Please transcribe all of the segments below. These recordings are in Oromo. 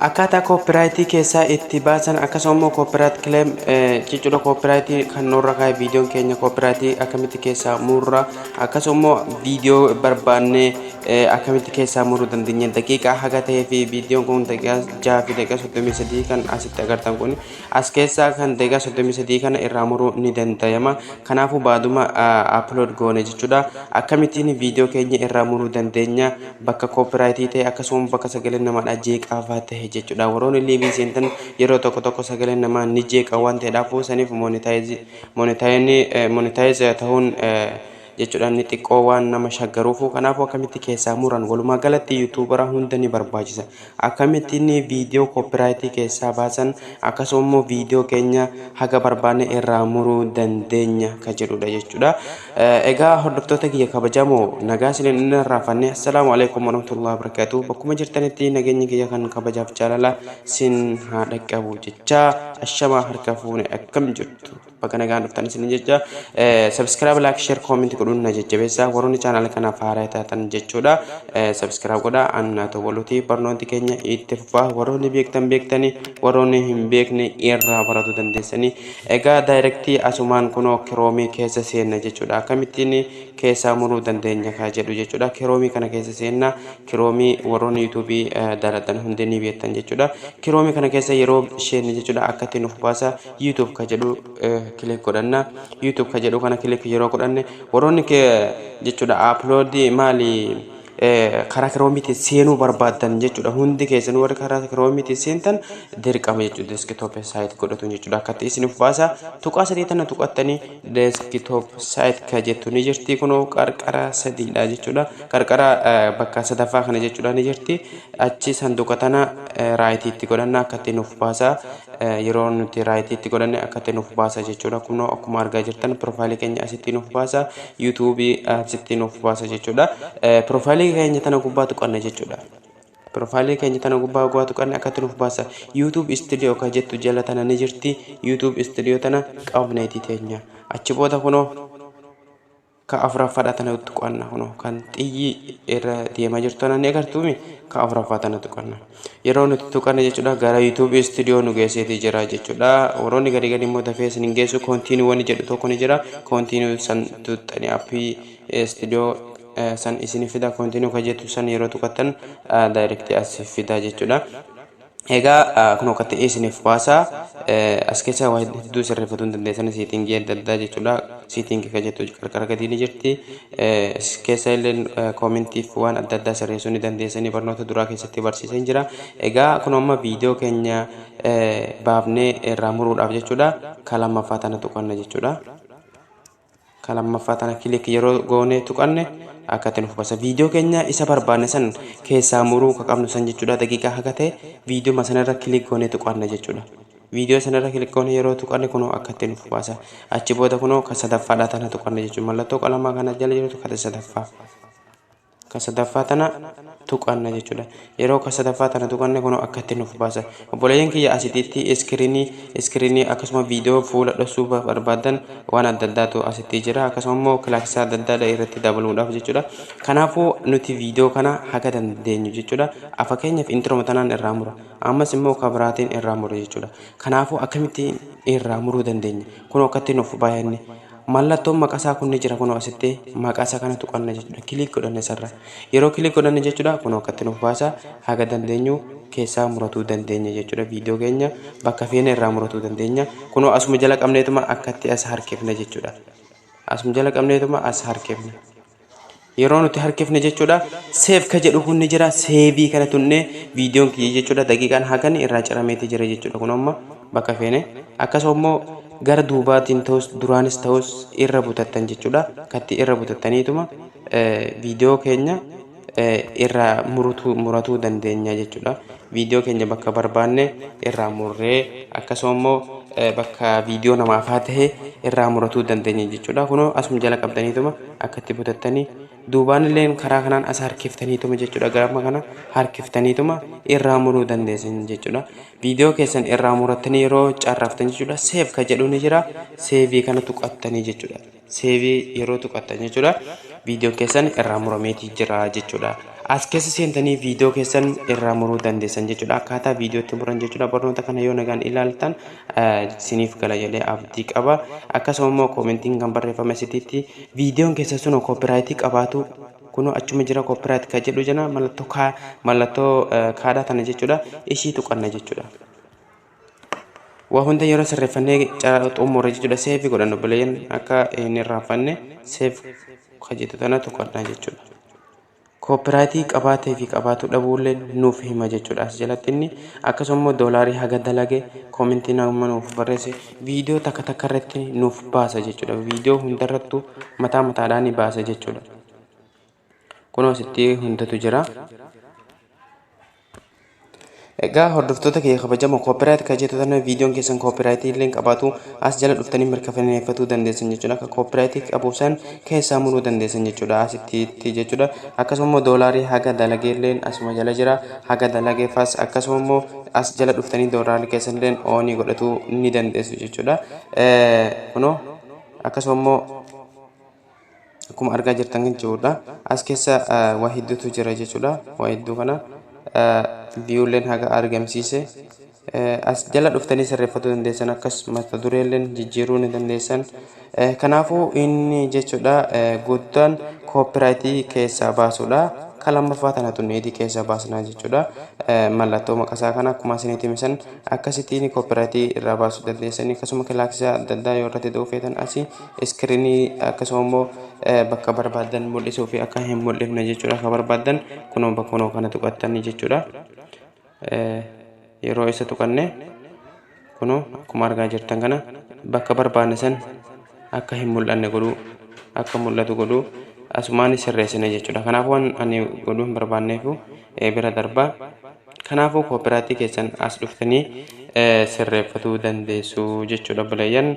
Akkaataa copyright keessaa itti baasan, akkasuma immoo copyright claim jechuudha. Copyright kan nurra kaa'e, viidiyoon keenya copyright akkamitti keessaa murra, akkasuma immoo viidiyoo barbaanne akkamitti keessaa muruu dandeenya. Daqiiqaa haga ta'ee fi viidiyoon kun daqiiqaa 6 fi daqiiqaa 33 kan asitti agartan kun, as keessaa kan daqiiqaa 33 kana irraa muruu ni danda'ama. Kanaafuu baaduma upload goone jechuudha. Akkamittiin viidiyoo keenya irraa muruu dandeenya bakka copyright ta'e, akkasuma bakka sagaleen namaadha jeeqaafaa ta'e jechuudha? Warroonni live seentan yeroo tokko tokko sagaleen namaa ni jeeqa waan ta'eedhaaf, saniif monetize ta'uun jechuudha inni xiqqoo waan nama shaggaruufu. Kanaafuu akkamitti keessaa muran? Walumaa galatti YouTuber hunda ni barbaachisa. Akkamittiin viidiyoo copyright keessaa baasan, akkasuma immoo viidiyoo keenya haga barbaanne irraa muruu dandeenya ka jedhudha jechuudha. Egaa hordoftoota kiyya kabajamoo, nagaa isin inni irraafanne. Assalaamu alaikum warahmatullahi wabarakatuh. Bakkuma jirtanitti nageenyi kiyya kan kabajaaf jaalala sin haa dhaqqabu jecha, ashamaa, harka fuune, akkam jirtu? Bakka nagaan dhuftan isin jecha, subscribe, like, share, comment godhuun na jajjabeessa. Warroonni channel kanaaf haaraa taatan jechuudha, subscribe godhaa. Annaa ta'u barnoonni keenya itti fufaa. Warroonni beektan beektanii, warroonni hin beekne irraa baratu dandeessanii. Egaa direct asumaan kunoo Chrome keessa seenna jechuudha. Akkamittiin keessaa muruu dandeenya kaa jedhu jechuudha. Chrome kana keessa seenna. Chrome warroonni YouTube dalagan hundi ni beektan jechuudha. Chrome kana keessa yeroo seenne jechuudha, akkatti nuuf baasa. YouTube ka jedhu click godhanna. YouTube ka jedhu kana click yeroo godhanne, warroonni jechuudha upload maali karaa Chromeiitiin seenuu barbaaddan jechuudha. Hundi keessan warri karaa Chromeiitiin seentan dirqama jechuudha desktop site godhatu jechuudha. Akkatti isiniif baasa. Tuqaa sadii tana tuqattanii, desktop site ka jettu ni jirti. Kunoo qarqara sadiidha jechuudha. Qarqara bakka sadaffaa kana jechuudha ni jirti. Achi sanduuqa tana rightiitti godhanna, akkatti nuuf baasa. Yeroo nuti rightiitti godhanne akkatti nuuf baasa jechuudha. Kunoo akkuma argaa jirtan profile keenya asitti nuuf baasa, YouTube asitti nuuf baasa jechuudha. Profile keenya tana gubbaa tuqanna jechuudha. Profile keenya tana gubbaa gubbaa tuqanne, akkatti nuuf baasa. YouTube Studio ka jettu jala tana ni jirti. YouTube Studio tana qabneeti teenya. Achi booda kunoo ka afuraffaadha tana tuqanna. Kunoo kan xiyyi irra deemaa jirtu tana ni agartuumi. Ka afuraffaa tana tuqanna. Yeroo nuti tuqanne jechuudha, gara YouTube Studio nu geesseeti jira jechuudha. Warroonni gadi gadi immoo dafee isin hin geessu. Continue wani jedhu tokko ni jira. Continue san tuqxanii app studio san isin fida. Continue ka jettu san yeroo tuqattan direct as fida jechuudha. Egaa kun akkatti isiniif baasa. As keessa waa hedduu sirreeffatuu hin dandeessan, setting adda addaa jechuudha. Setting ka jettu qarqara gadii ni jirti. As keessa illee commentiif waan adda addaa sirreessuu ni dandeessanii. Barnoota duraa keessatti barsiisee jira. Egaa kun amma viidiyoo keenya baafnee irraa muruudhaaf jechuudha. Ka lammaffaa tana tuqanna jechuudha. Ka lammaffaa tana click yeroo goone tuqanne, akkatti nuuf basa. Viidiyoo keenya isa barbaanne san keessaa muruu ka qabnu san jechuudha. Daqiiqaa haga ta'e viidiyoo sanarra click goone tuqanna jechuudha. Viidiyoo sanarra click goone yeroo tuqanne, kunoo akkatti nuuf baasa. Achi booda kunoo ka sadaffaadha tana tuqanna jechuudha. Mallattoo qalamaa kana jala jirtu ka sadaffaa. Ka sadaffaa tana tuqanna jechuudha. Yeroo ka sadaffaa tana tuqanne, kunoo akkatti nuuf baasa. Obboleeyyan kiyya, asititti screen akkasuma viidiyoo fuula dhoksuu barbaadan waan adda addaatu asitti jira. Akkasuma immoo kilaaksaa adda addaa irratti dabaluudhaaf jechuudha. Kanaafuu nuti viidiyoo kana haga dandeenyu jechuudha. Fakkeenyaaf intro tanaan irraa mura. Ammas immoo ka biraatiin irraa mura jechuudha. Kanaafuu akkamitti irraa muruu dandeenya? Kunoo akkatti nuuf baay'anne. Mallattoon maqasaa kun ni jira. Kunoo asitti maqasaa kana tuqanna jechuudha. Click godhanne sarara. Yeroo click godhanne jechuudha, kunoo akkatti nuuf baasa. Haga dandeenyu keessaa muratuu dandeenya jechuudha. Viidiyoo keenya bakka feene irraa muratuu dandeenya. Kunoo asuma jala qabneetuma akkatti as harkifne jechuudha. Asuma jala qabneetuma as harkifne. Yeroo nuti harkifne jechuudha, save ka jedhu kun ni jira. Save kana tunnee, viidiyoon kiyya jechuudha daqiiqaan hagan irraa cirameeti jira jechuudha. Kun amma bakka feene, akkasuma immoo gara duubaatiin ta'us duraanis ta'us irra butattan jechuudha. Katti irra butattaniituma viidiyoo keenya irraa muratuu dandeenya jechuudha. Viidiyoo keenya bakka barbaanne irraa murree, akkasuma immoo bakka viidiyoo namaafaa ta'e irraa muratuu dandeenya jechuudha. Kunoo asuma jala qabdaniituma akkatti butattanii, duubaan illee karaa kanaan as harkiftaniituma jechuudha. Gama kana harkiftaniituma irraa muruu dandeessan jechuudha. Viidiyoo keessan irraa murattanii yeroo carraaftan jechuudha, save ka jedhu ni jira. Save kana tuqattanii jechuudha. Save yeroo tuqattan jechuudha, viidiyoon keessan irraa murameetii jira jechuudha. As keessa seentanii viidiyoo keessan irraa muruu dandeessan jechuudha. Akkaataa viidiyootti muran jechuudha. Barnoota kana yoo nagaan ilaaltan siniif gala jedhee abdii qaba. Akkasuma immoo koomentiin kan barreeffame asittitti viidiyoon keessa sun copyright qabaatu kunoo achuma jira. Copyright kan jedhu jira, mallattoo kaa, mallattoo kaadhaa tana jechuudha. Ishii tuqanna jechuudha. Waa hunda yeroo sirreeffannee xumurre jechuudha, save godhannu. Obboleeyyan, akka hin irraanfanne save kan jettu tana tuqannaa jechuudha. Copyright qabaatee fi qabaatu dhabuullee nuuf hima jechuudha as jalatti inni. Akkasuma immoo doolaarii haga dalage, koomentii nama nuuf barreesse viidiyoo takka takka irratti nuuf baasa jechuudha. Viidiyoo hundarrattu mataa mataadhaan ni baasa jechuudha. Kunoo asitti hundatu jira. Egaa hordoftoota kiyya kabajamoo, copyright kan jettu tana viidiyoon keessan copyright illee qabaatu as jala dhuftanii mirkaneeffatuu dandeessan jechuudha. Akka copyright qabu san keessaa muruu dandeessan jechuudha asitti jechuudha. Akkasuma immoo doolaarii haga dalagee illee asuma jala jira. Haga dalageeffaas akkasuma immoo as jala dhuftanii doolaarii keessan illee on godhatuu ni dandeessu jechuudha. Kunoo akkasuma immoo akkuma argaa jirtan jechuudha. As keessa waa hedduutu jira jechuudha. Waa hedduu kana viiyuuleen haga argamsiise as jala dhuftanii sirreeffatuu dandeessan. Akkas mata dureelleen jijjiiruu ni dandeessan. Kanaafuu inni jechuudha guddaan copyright keessaa baasuudha. Kan lammaffaa tana tunneetii keessaa baasnaa jechuudha. Mallattoo maqasaa kana akkuma isinitti himisan akkasittiin copyright irraa baasuu dandeessanii. Akkasuma kilaaksii adda addaa yoo irratti ta'uu feetan asii screen, akkasuma immoo bakka barbaadan mul'isuu fi akka hin mul'ifne jechuudha. Akka barbaadan kunoo bakka kana tuqattanii jechuudha. Yeroo isa tuqanne kunoo akkuma argaa jirtan kana bakka barbaanne san akka hin mul'anne godhuu, akka mul'atu godhuu asumaan sirreessine jechuudha. Kanaafuu waan ani godhuu hin barbaanneefu bira darbaa. Kanaafuu copyright keessan as dhuftanii sirreeffatuu dandeessu jechuudha. Obboleeyyan,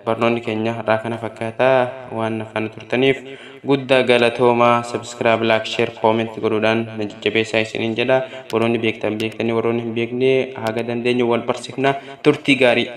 barnoonni keenya har'aa kana fakkaataa. Waan afaan turtaniif guddaa galatoomaa. Subscribe, like, share, comment godhuudhaan na jajjabeessaa isiniin jedha. Warroonni beektan beektanii, warroonni hin beekne haga dandeenyu wal barsiifna. Turtii gaarii.